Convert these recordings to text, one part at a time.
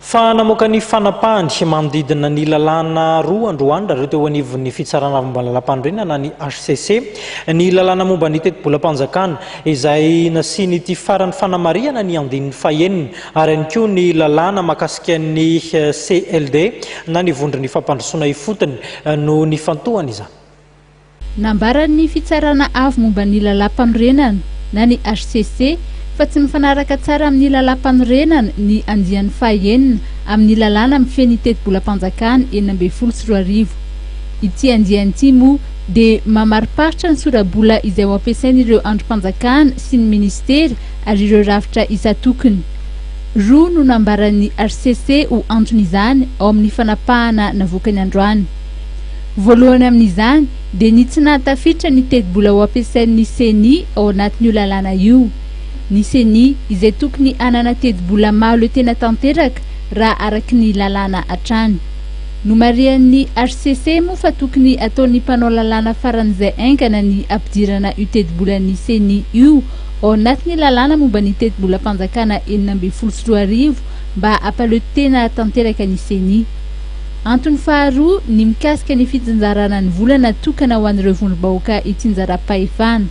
Fa namoaka ny fanapahany manodidina ny lalàna roa androany raha ireo teo anivon'ny Fitsarana momba ny lalàmpanorenana ny hcc, ny lalàna momba ny tetibolam-panjakana izay nasian'ity farany fanamarihana ny andininy fahenina ary ihany koa ny lalàna mahakasika ny CLD na ny vondron'ny fampandrosoana ifotony no nifantohana izany. Nambaran'ny Fitsarana Avo momba ny Lalàmpanorenana na ny hcc fa tsy mifanaraka tsara amin'ny lalàmpanorenana ny andiany fahaenina amin'ny lalàna mifehy ny tetibolam-panjakana 2016. Ity andiany ity moa dia mamariparitra ny sora-bola izay ho ampiasain'ireo andrim-panjakana sy ny minisitera ary ireo rafitra isan-tokony. Roa no nambaran'ny hcc ho anton'izany ao amin'ny fanapahana navoakany androany. Voalohany amin'izany dia ny tsy nahatafiditra ny tetibola ho ampiasain'ny Ceni ao anatin'io lalàna io. Ny Ceni izay tokony hanana tetibola mahaleo tena tanteraka raha araka ny lalàna hatrany. Nomarihan'ny hcc moa fa tokony ataon'ny mpanao lalàna faran'izay haingana ny hampidirana io tetibolan'ny Ceni io ao anatin'ny lalàna momba ny tetibolam-panjakana 2016 mba hampaleo tena tanteraka ny Ceni. Antony faharoa ny mikasika ny fitsinjarana ny vola natokana ho an'ireo vondrom-bahoaka itsinjaram-pahefana,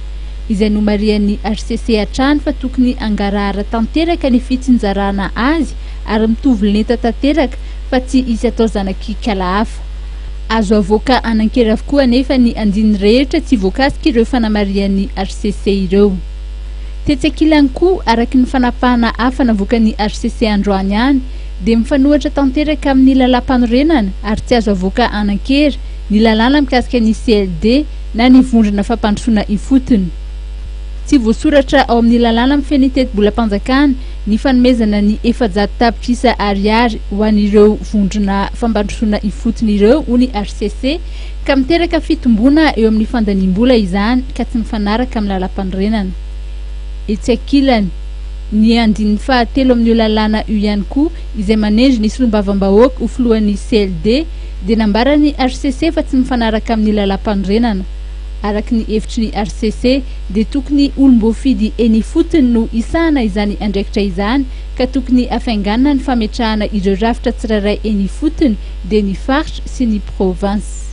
izay nomarihan'ny hcc hatrany fa tokony hangarahara tanteraka ny fitsinjarana azy ary mitovy lenta tanteraka fa tsy hisy atao zanak'ikala hafa. Azo avoaka hanan-kery avokoa anefa ny andininy rehetra tsy voakasik'ireo fanamarihan'ny hcc ireo. Tetsy ankilany koa, araka ny fanapahana hafa navoakan'ny hcc androany ihany, dia mifanohitra tanteraka amin'ny lalàmpanorenana ary tsy azo avoaka hanan-kery ny lalàna mikasika ny CLD na ny vondrona fampandrosoana ifotony. Tsy voasoratra ao amin'ny lalàna mifehy ny tetibolam-panjakana ny fanomezana ny 400 tapitrisa ariary ho an'ireo vondrona fampandrosoana ifotony ireo, hoy ny hcc, ka miteraka fitomboana eo amin'ny fandaniam-bola izany ka tsy mifanaraka amin'ny lalàmpanorenana. Etsy ankilany, ny andininy fahatelo amin'io lalàna io ihany koa izay manendry ny solombavambahoaka ho filohan'ny CLD dia nambaran'ny hcc fa tsy mifanaraka amin'ny lalàmpanorenana. Araka ny hevitry ny hcc dia tokony olom-boafidy eny ifotony no hisahana izany andraikitra izany ka tokony hafainganina ny fametrahana ireo rafitra tsirairay eny ifotony dia ny faritra sy ny province.